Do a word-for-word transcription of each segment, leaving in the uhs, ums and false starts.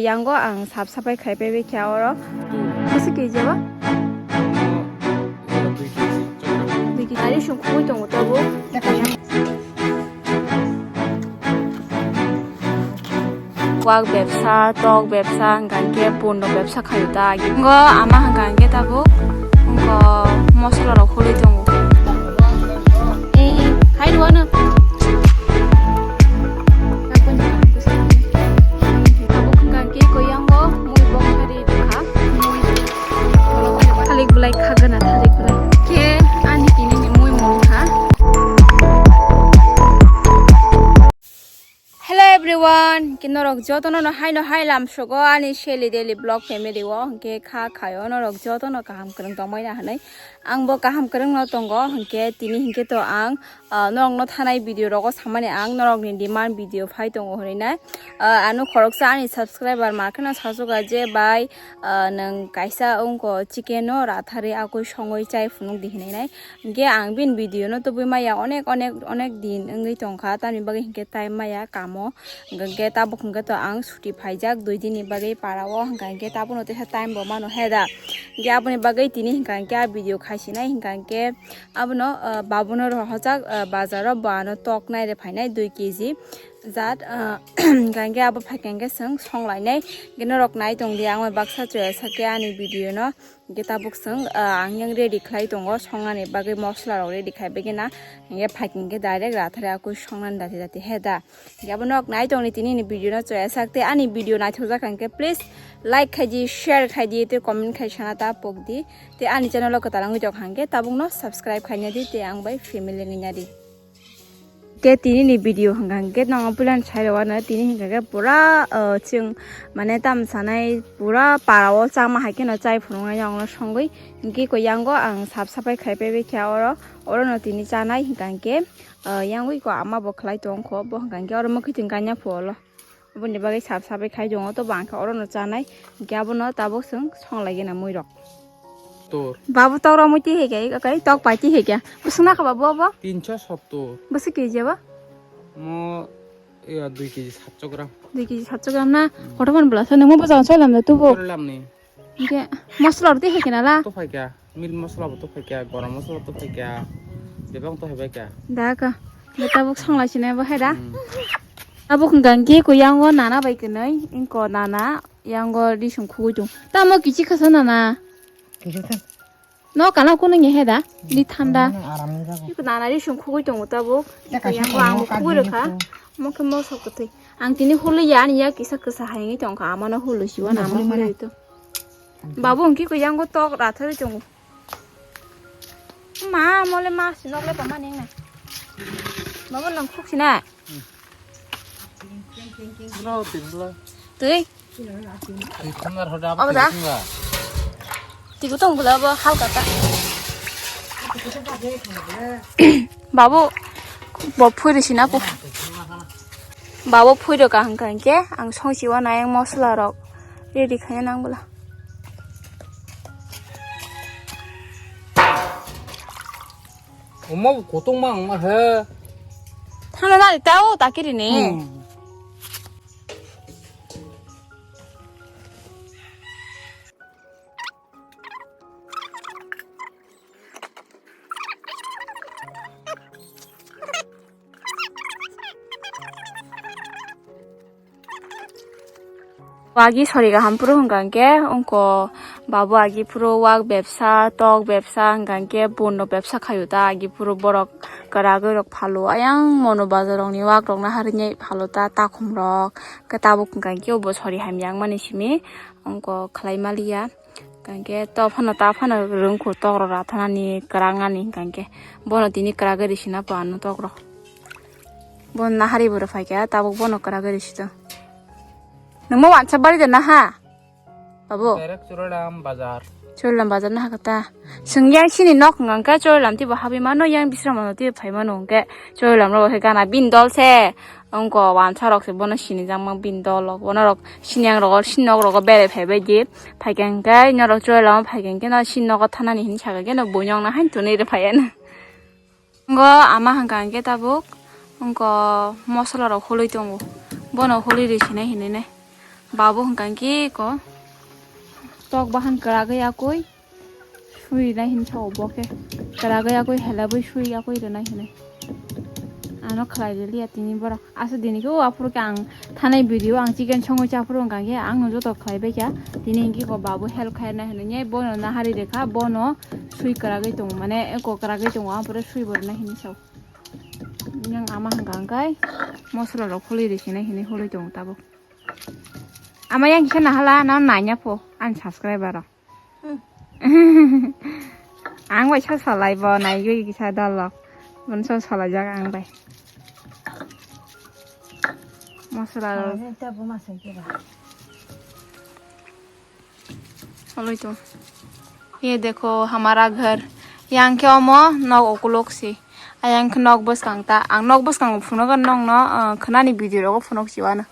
Yango ang sap sapai khai pai kha oro. Bwswk kg ba? Dui kg. Ari sung khugwi tongo tabuk. Wak bebsa, tok bebsa, hwnkha hwnkhe punno bebsa khaio ta. Ngo ama hwnkha hwnkhe tabuk, ngo mosola rok hului tongo. Eh, eh, khai rw ano. Tabuk hwnkha hwnkhe koyango mui boksa ri rwkha. Mui thalik belai khagana, thalik belai. Khe ani tini ni mui mung kha. Hello everyone, hwnkhe norok jotono no haino hai lamsogo ani Shelly Daily Vlog family o, hwnkhe kha khaio norok jotono kaham kwrwng tongmani hinwi. Ang bo kaham kwrwng no tongo, hwnkhe tini hwnkhe to ang, ah, norok no thanai video rogo samani ang norok ni demand video phai tongo hinwi nai. Ah, ano khoroksa ani subscriber ma kheno sasoka je bai, ah, nwng kaisa wngko chicken no rathari akoi songoi chai phunuk di hinwi nai. Hwnkhe ang bini video no tubui maya onek, onek, onek din wngwi tongkha, tamni bagwi hwnkhe time maya kamo. Hwnkhe tabuk hwnkhe to ang suti phaijak dui din ni bagwi para o, hwnkha hwnkhe tabukno teisa time bo mano he da. Hwnkhe aboni bagwi tini hwnkha hwnkhe a video khaisinai, hwnkha hwnkhe abono, ah, babuno rohorjak, ah, bazar o bo ano tok naire phainai dui kg jat, ah, hwnkha hwnkhe abo phaikha hwnkhe chwng songlainai. Hwnkhe norok nai tongdi, ang bai baksa choya sakhe ani video no. Hwnkhe tabuk chwng, ah, ang yang ready khlai tongo, songnani bagwi mosola rok ready khai bagwi na. Hwnkhe phaikha hwnkhe direct rathari akoi songnani dati dati he da. Hwnkhe abono nai tongni tini ni video no choya sak tei ani video naithokjak hwnkhe please like khaidi, share khaidi tei comment khai sana ta pokdi. Tei ani channel o kwtal wngwi tongkha hwnkhe tabukno subscribe khaina di tei ang bai family wngwi na di. Ke tini ni video hwnkha hwnkhe nang puilan sai rwano tini hwnkha khe pura, ah, chwng mane tam sanai pura para o chama hai kheno chai phunuknai nokno songwi hwnkhe koi yango ang sap sapai khai pai kha oro, oro no tini chanai hwnkha hwnkhe, ah, yangwi ko ama bo khlai tongkho bo hwnkha hwnkhe oro mwkhwtwng kanya phuolo. Aboni bagwi sap sapai khai tongo, to bangkha oro no chanai, hwnkhe abono tabuk chwng songlaigena muirok. Tor. Babu tok romwi twi hai khe, kai tok pai twi hai khe. Bwswk nakha babu abo? Tinso sottor. Bwswk kg abo? Mo, ya, dui kg satso gram. Dui kg satso gram na? Hmm. Kotor man bwla sa nangma bwsa choi lam da tubu. Choi lam ni. Hwnkhe mosola rok twi hai khe nala? To phai kha. Meat mosola bo to phai kha, gorom mosola to phai kha, bebak to phai kha. Da ka, bo tabuk songlai sinai bo hai da. Hmm. Tabuk hwnkha hwnkhe ko yango nana bai kwnwi, wngko nana yango risong khugui tong. Tamo kichi khasa nana? Kichi kha. No kana kuno nge hai da, di thanda. Nana aram ni jago. Iko nana risong khugui tongo tabuk. Iko yango ang khugui rwkha. Mo khe mosok kwthwi. Ang tini hului ya, ani ya kisa kisa hai wngwi tongkha, amano hului sibo na, amo hului to. Babu, hwnkhe koi yango tok rathari tongo. Ma, mole ma sinok le pama neng na. Babu, nang khuk sina. Bro, tin bro. Tui. Tui khumar hoda. Abo da? Tui khumar. Tui kutong bula bo halka ta. Babu, bo phui risi na ko. Babu phui rok ang kangke, ang song siwa nayang mosla rok ready khaina nang bula. Omo kutung ma wngma he. Thana na ta o ta kiri ni. Hmm. Agi sori kaham phuru hwnkha hwnkhe wngko babu agi phuru wak bebsa, tok bebsa hwnkha hwnkhe bunrok bebsa khaio ta agi phuru borok kwragwi rok phalo ayang mono bazar rokni wak rok naharwi phalo ta takhum rok khe tabuk hwnkha hwnkhe obo sori hamya wngmani simi wngko khlai maliya. Hwnkhe to phano ta phano rwngkho tok rok rathanani kwrak nani hwnkhe bono tini kwrak gari sina pano tok rok. Bono nahari bo rw phaikha tabuk bono kwrak gari sito. Nangma wansa bari de naha? Babu. Direct Churalam bazar. Churalam bazar naha kata. Sengya sini nok hwnkhe Churalam tibo habwi mano yang bisramano tibo phai mano hwnkhe Churalam rok khe gana bin dol se. Wngko wansa rok se bono sinijakma bini dol rok, bono rok sini ang rogo sini nok rogo berai phaibai di, phaikha hwnkhe norok choi lama phaikha hwnkhe no sini nogo thanani hinwi sakha khe no buino wngna haino tonwi rw phaiya no. Wngko ama hwnkha hwnkhe tabuk wngko mosola rok hului tongo, bono hului rw sinai hinwi nai. Babu hwnkha khe ko tok bahan kwragwi yakwi sui nai hin sao bo khe kwragwi yakwi helabwi sui yakwi rwnai hinwi ano khlai rwliya tini borok. Asa dini khe o aphuru khe ang thanai video ang chicken songwi cha phuru hwnkha khe ang no joto khlai bai kha. Tini hwnkhe ko babu help khai rwnai hinwi bono nahari rwkha, bono sui kwragwi tongo, mane eko kwragwi tongo, aphuru sui bo rwnai hinwi sao. Yang ama hwnkha hwnkhe mosola rok kholi rwsinai hinwi holwi tongo tabuk. Ama yang kisa nahala na nanya pho ani subscriber rok. Hmm. Ang bai sa salai bo naigwi kisa dol rok. Bon so salai jak ang bai. Mosola rok. Salai jak ta bo ma sai ke ba. Salai to. Ye dekho hamara ghar. Yang khe omo nok ukulok si. Ayang khe nok bwskang ta. Ang nok bwskango phunukgo nokno, ah, khwnani video rogo phunuk si uano.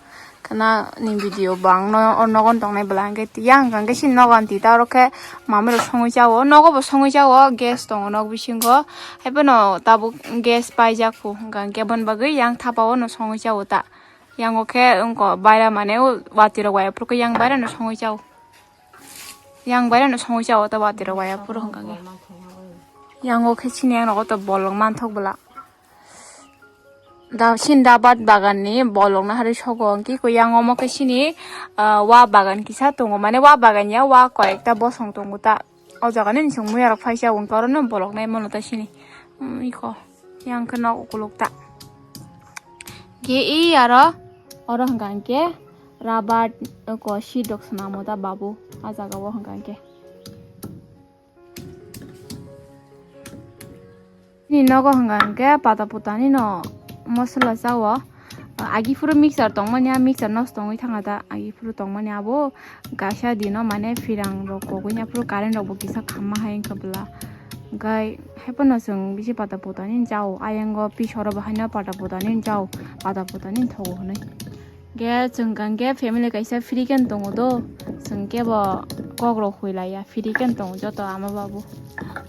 Khwnani video bo ang no, o nogo tongnai bwla hwnkhe yang hwnkha khe chini nogo anti ta oro khe mamai rok songwi cha o. Nogo bo songwi cha o, gas tongo nok bisingo. Haiphano tabuk gas paijak phu hwnkha hwnkhe aboni bagwi yang thapa o no songwi cha o ta. Yango khe wngkha baira mane o watwi rok bai aphuru khe yang baira no songwi cha o. Yang bairano songwi cha o ta watwi rok bai aphuru hwnkha khe. Yang o khe chini yang nogo to bolong manthok bwla. Da chini dabat bagan ni bolong no hari sogo hwnkhe ko yang omo khe chini, ah, wa bagan kisa tongo, mane wa bagan ya wa koi ekta bosong tongo ta. O jaga ni chwng muya rok phai cha o hwnkhe oro no bolong nai mano ta chini. Hmm, iko. Yang khe nok ukuluk ta. Ge i aro oro hwnkha hwnkhe rubber ko seat rok swnamo ta babu a jaga o hwnkha hwnkhe. Ni nogo hwnkha hwnkhe pata puta ni no mosola cha o. Agi phuru mixer tongmani, a mixer nosto wngwi thangkha ta, agi phuru tongmani abo kaisa dino mane phirang rok kogwi aphuru current rok bo kisa khamma hai wngkha bwla. Hwnkhe haiphano chwng bisi pata puta ni cha o, ayang o pisoro bo haino pata puta ni cha o, pata puta ni thogo hwnwi. Hwnkhe chwng hwnkha hwnkhe family kaisa free khe tongo do, chwng kebo kok rok hoi laiya, free khe tongo joto ama babu.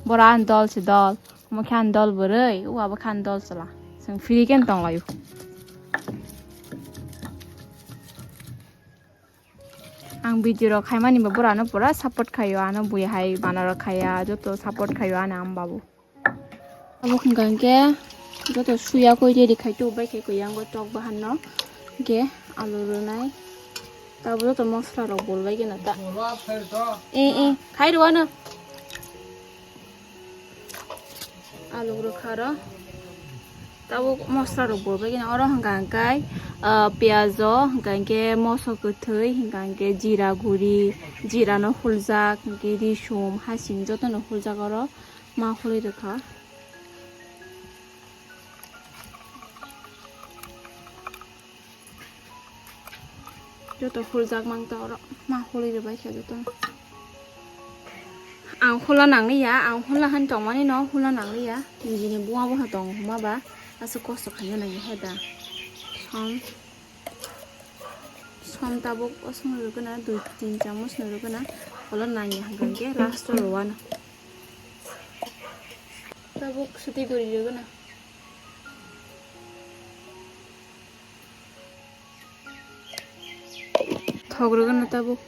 Boro ani dol se dol. Omo khe ani dol bwrwi, o abo khe ani dol chwla. Chwng free khe tong laio. Ang video rok khaimani bo borano pura support khaio, ano bui hai mana rok khaiya, joto support khaio ani ama babu. Abo hwnkha hwnkhe joto suya koi ready khai tu bai khe koi yango tok bahan no. Hwnkhe alu rwnai. Tabo joto mosla rok bol bai gana ta. Eh, eh, khai rw ano. Alu rwkha oro. Tabuk mosla rok bo bai gana oro hwnkha hwnkhe, ah, piyajo, hwnkha hwnkhe moso kwthwi, hwnkha hwnkhe jira guri, jira no huljak, hwnkhe risum, hasing joto no huljak oro ma hului rwkha. Joto huljak mang ta oro, ma hului rwbai kha joto. Ang hula nangliya, ang hula han tongmani no hula nangliya. Nijini buma bwkha tongo hwnba ba, aswk kosto khaina nangya hai da. Som, som tabuk osong rwgwna, dui tin chamuch no rwgwna, holo nangya hwnkhe last o rwano. Tabuk suti guri rwgwna. Thok rwgwno tabuk.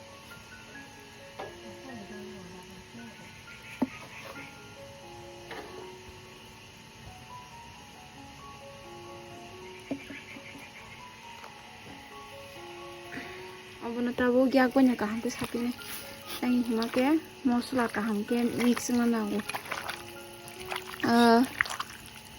Obono tabuk yak bai no kaham khe sapinai. Tei hima khe mosola kaham khe mix wngna nango. Ah,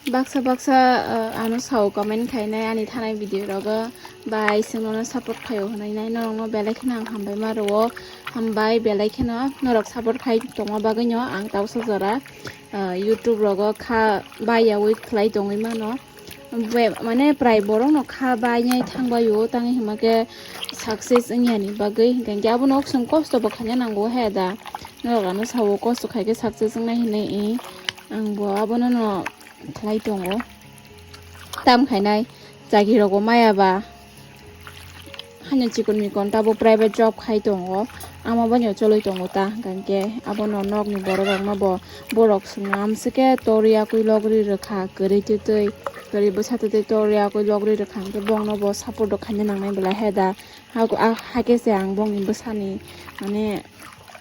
Baksa baksa, ah, ano sao comment khainai ani thanai video rogo, bai chwng nono support khaio hwnwi nai norokno belai kheno ang hambai ma rwo, hambai belai kheno norok support khai tongma bagwi no ang tausa jora, ah, YouTube rogo kha baiyawi khlai tongwi mano. Be-, mane prai borok no kha bainai thangbaio tangwi hwnba khe success wngya ni bagwi, hinkhe abono chwng kosto bo khaina nango he da, norok ano sao kosto khai khe success wngnai hinwi, ang bo abono no khlai tongo. Tam khainai chakri rokbo maya ba, haino chikon mikon tabo private job khai tongo, ama bai no choloi tongo ta, hwnkhe abono nokni borok rokno bo borok swnam swkhe tori yakui logri rwkha kwrwi twtwi, Tori bwsa twi twi tor ya koi logri rwkha hwnkhe bongno bo support rok khaina nangnai bwla he da. Hako-, ah, hakhe se ang bongni bwsani, mane,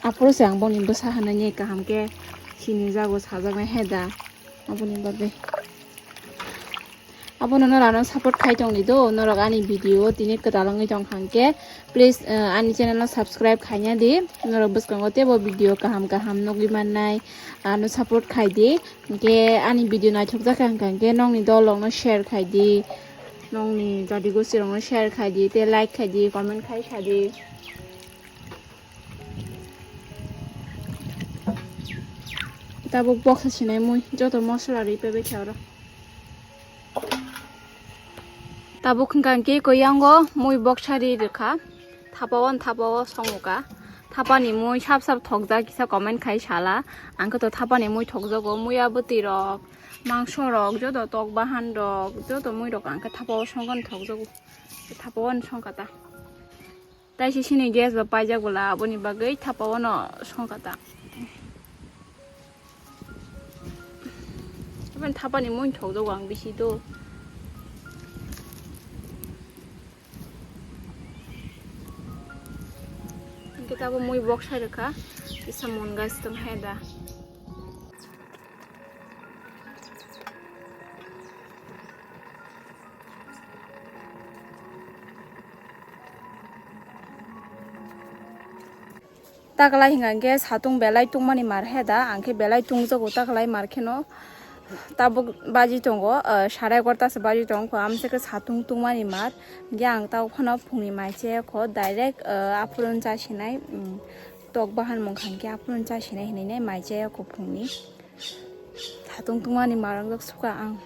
aphuru se ang bongni bwsa hwnwi kaham khe sinijago sajaknai he da. Aboni bagwi. Abono norano support khai tongdi do, norok ani video tini kwtal wngwi tongkha hwnkhe, please, uh, ani channel no subscribe khaina di. Norok bwskango teibo video kaham kaham nugwi mannai, ano support khai di. Hwnkhe ani video naithokjak kha hwnkha hwnkhe nokni dol rokno share khai di, nokni jadi gosi rokno share khai di, tei like khai di, comment khai sa di. Tabuk boksa sinai mui joto mosola ri pebai khe oro. Tabuk hwnkha hwnkhe koyango mui boksa ri rwkha. Thapa-o, thapa-o songo ka. Thapani mui sap sap thokjak kisa comment khai sala. Ang khe to thapani mui thokjago. Muya bwtwi rok, mangso rok, joto tok bahan rok, joto mui rok ang khe thapa-o songkha thokjago. Thapa-o songkha ta. Taisi sini gas bo paijak bwla, aboni bagwi thapa-o no songkha ta. Thapani mui thokjago ang bisi do. Hwnkhe tabuk mui boksa rwkha, kisa mon gas tong hai da. Taklai hwnkha hwnkhe satung belai tungmani mar he da, ang khe belai tungjago taklai mar kheno. Tabuk baji tongo, ah, sare egarota se baji tongo, amsike satung tungmani mar. Hwnkhe ang tabuk phano phungni mai chaya kho, direct, ah, aphuru cha sinai, um, tok bahan mung kha hwnkhe aphuru cha sinai hinwi nai mai chaya kho phungni. Satung tungmani mar wngjak suka ang.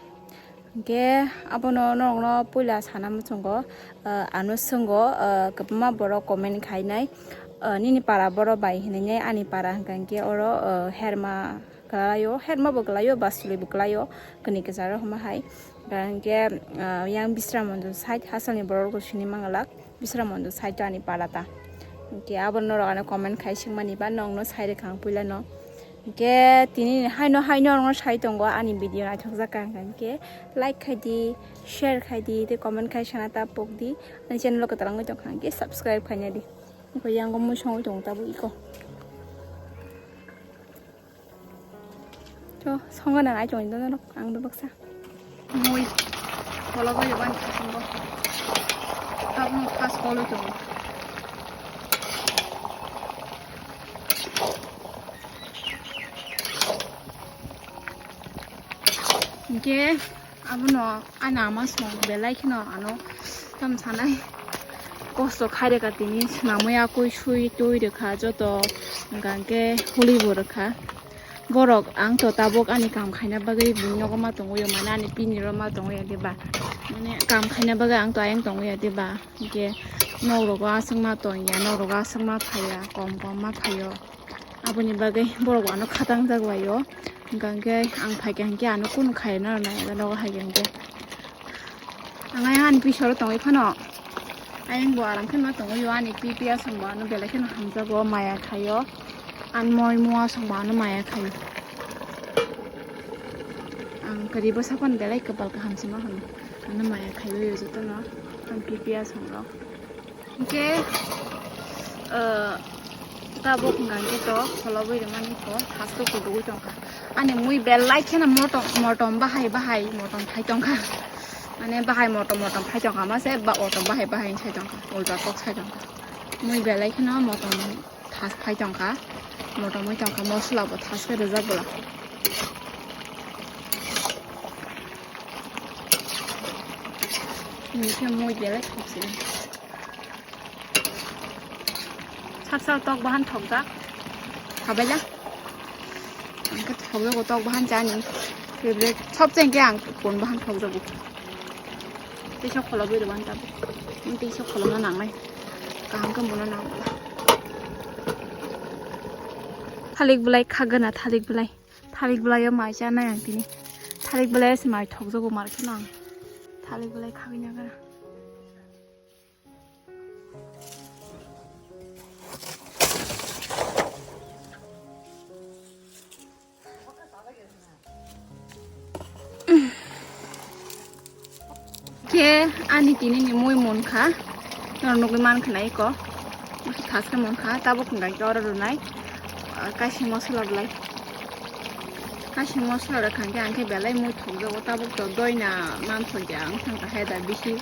Hwnkhe abono norokno puila sana muchungo, ah, ano swngo, ah, kwbangma borok comment khainai, ah, nini para borok bai hinwi nai ani para hwnkha hwnkhe oro, ah, herma. Kwlaio, herma bo kwlaio, basuli bo kwlaio, kwnwi kwcharo hwnma hai. Hwnkhe, ah, yang Bisra Mondir side hasalni borok rok sini mangalak, Bisra Mondir side ani para ta. Hwnkhe abo norok ano comment khai swngmani ba nokno sai rwkha ang puila no. Hwnkhe tini haino haino norokno sai tongo ani video naithokjak kha hwnkhe like khai di, share khai di, tei comment khai sana ta pok di. Ani channel o kwtal wngwi tongkha hwnkhe subscribe khaina di. Hwnkhe yang o mui songwi tongo tabuk iko. To, songo nang ai chong dono, ang do baksa. Mui, kolo bai ban kasungo. Tabung pas kolo to. Hwnkhe, abono ani ama song belai kheno ano tam sanai kosto khai rwkha tini, swnamwi akui sui tui rwkha joto, hwnkha hwnkhe holi bo rwkha. Borok ang to tabuk ani kam khaina bagwi buini nogo ma tongwi mane ani pini ro ma tongwi diba, mane kam khaina bagwi ang to ayang tongwi diba, hwnkhe nok rogo aswk ma tongya, nok rogo aswk ma phaiya, kom kom ma phaio. Aboni bagwi borok ano khatang jak laio. Hwnkha hwnkhe ang phaikha hwnkhe ano kunu khairokna rwnai, nogo haikha hwnkhe. Ang ayang ani pisoro tongwi phano. Ayang bo aram khe ma tongwi o ani pi pi aswk bo ano belai kheno hamjago, maya khaio. Ani moi mua aswk bo ano maya khaio. Ang kwrwi bwsa phano belai kwpal kaham se ma hwnwi. Ano maya khaiwi o jotono. Ani pi pi aswk rok. Hwnkhe, ah, tabuk hwnkha hwnkhe to kholobwi rwmani kho, haste kudugwi tongkha. Ani mui belai kheno motom, motom bahai bahai motom phai tongkha. Mane bahai motom motom phai tongkha, mase ba motom bahai bahai sai tongkha, ulta kok sai tongkha. Mui belai kheno motom thas phai tongkha, motom oi tongkha, mosla bo thas khe rwjak bwla. Mui khe mui belai thok se. Sap sap tok bahan thokjak. Habaila. Ang khe thokjago tok bahan chani. Favorite. Sobse hwnkhe ang pon bahan thokjago. Tei sok kholo bwrwi bahan tabuk. Tei sok kholo no nangnai. Kaham khe bono nang. Thalik bwlai khagana, thalik bwlai. Thalik bwlai o mai chanai ang tini. Thalik bwlai o se mai thokjago mar kheno ang. Thalik bwlai khagwi nagana. Ani tini ni mui munkha, norok nugwi mankha na eko, thaske munkha, tabuk hwnka khe oro rwnai, ah, kaising mosola belai. Kaising mosola rwkha hwnkhe ang khe belai mui thokjago, tabuk to doina manthokya wng thangkha hai da bisi,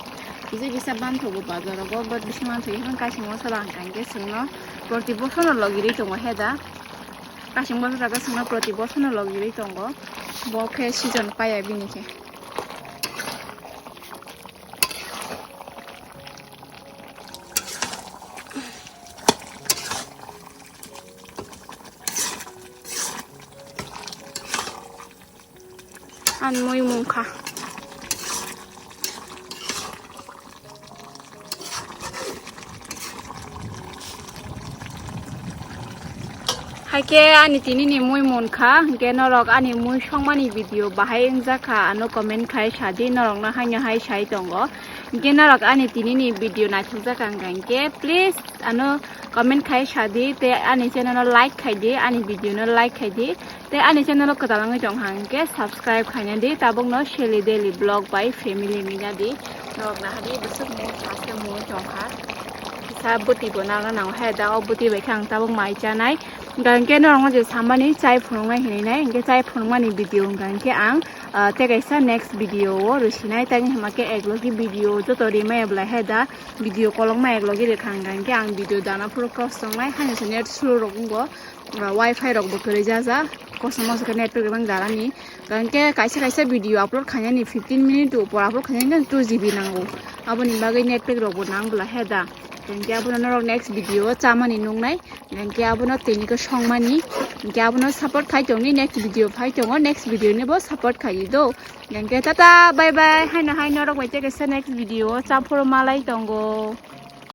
je bisa manthogo bazar rogo, but bisi manthogo, kaising mosola hwnka hwnkhe chwngno proti bosono logirwi tongo hai da. Kaising mosola khe chwngno proti bosono logirwi tongo, bo khe season paiya bini khe. Ang mui munkha. Haikhe ani tini ni mui munkha, hwnkhe norok ani mui songmani video bahai wngjakha, ano comment khai sadi, norokno haino hai sai tongo. Hwnkhe norok ani tini ni video naithokjakha wngkha hwnkhe, please ano comment khai sadi, tei ani channel no like khaidi, ani video no like khaidi. Tei ani channel o kwtal wngwi tong kha hwnkhe subscribe khaina di, tabukno Shelly Daily Vlog by Family wngna di. Norok nahadi bwswk mui thaske mui tong kha. Kisa bwtwi bo nang nang hai da, o bwtwi bai khe ang tabuk mai chanai. Hwnkhe norokno je samani chai phunuknai hinwi nai, hwnkhe chai phunukmani video hwnkha hwnkhe ang, ah, tei kaisa next video o rwsinai. Tei hwnkhe ek logi video joto rimaya belai hai da, video kolokma ek logi rwkha hwnkha hwnkhe ang video dana phuru kos tongnai, haino se net slow rok wngo. Wifi rok bo kwrwi jaja, kosom moso khe network rwbang darani. Hwnkhe kaisa kaisa video upload khainani fifteen minute upor upload khainani two G B nango. Aboni bagwi network rok bo nang bwla he da. Hwnkhe abono norok next video o chamani nuknai. Hwnkhe abono tini khe songmani. Hwnkhe abono support khai tongni, next video phai tongo, next video ni bo support khai do. Hwnkhe tata bye bye. Haino hai norok bai tei kaisa next video o chaphuru malai tongo.